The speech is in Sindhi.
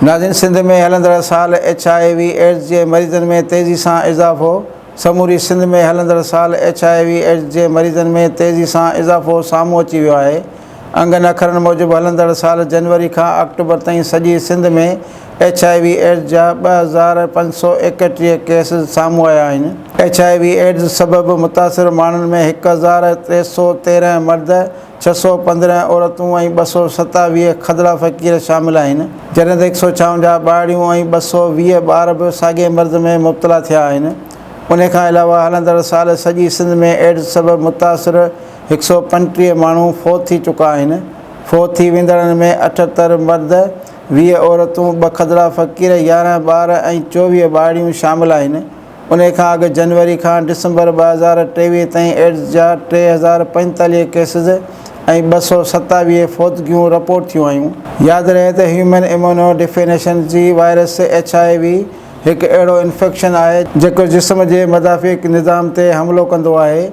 ناظرين سنڌ ۾ هلندڙ سال ايڇ I V AIDS جي مريضن ۾ تيزي سان اضافو سموري سنڌ ۾ هلندڙ سال ايڇ I V AIDS جي مريضن ۾ تيزي سان اضافو سامهون اچي ويو آهي انگن اکرن موجب هلندڙ سال جنوري کان آڪٽوبر تائين سڄي Sindh ۾ H I V AIDS جا 2531 ڪيسز سامهون آيا آهن ايڇ I V AIDS سبب متاثر ماڻهن ۾ 1313 مرد 615 عورتون ۽ 227 کدڙا فقير شامل آهن، جڏهن ته 156 ٻارڙيون ۽ 220 ٻار به ساڳئي مرض ۾ مبتلا ٿيا آهن. ان کان علاوه هلندڙ سال سڄي سنڌ ۾ ايڊز سبب متاثر 135 ماڻهو فوت ٿي چڪا آهن. فوت ٿي ويندڙن ۾ 78 مرد، 20 عورتون، ٻه کدڙا فقير، 11 ٻار ۽ 24 ٻارڙيون شامل آهن. انهي کان اڳ جنوري کان ڊسمبر 2023 تائين ايڊز جا 3045 ڪيسز ۽ 227 فوتگيون رپورٽ ٿيون آهيون. ياد رهي ته human immunodeficiency virus, H I V, هڪ اهڙو انفيڪشن آهي جيڪو جسم جي مدافعي نظام تي حملو ڪندو آهي.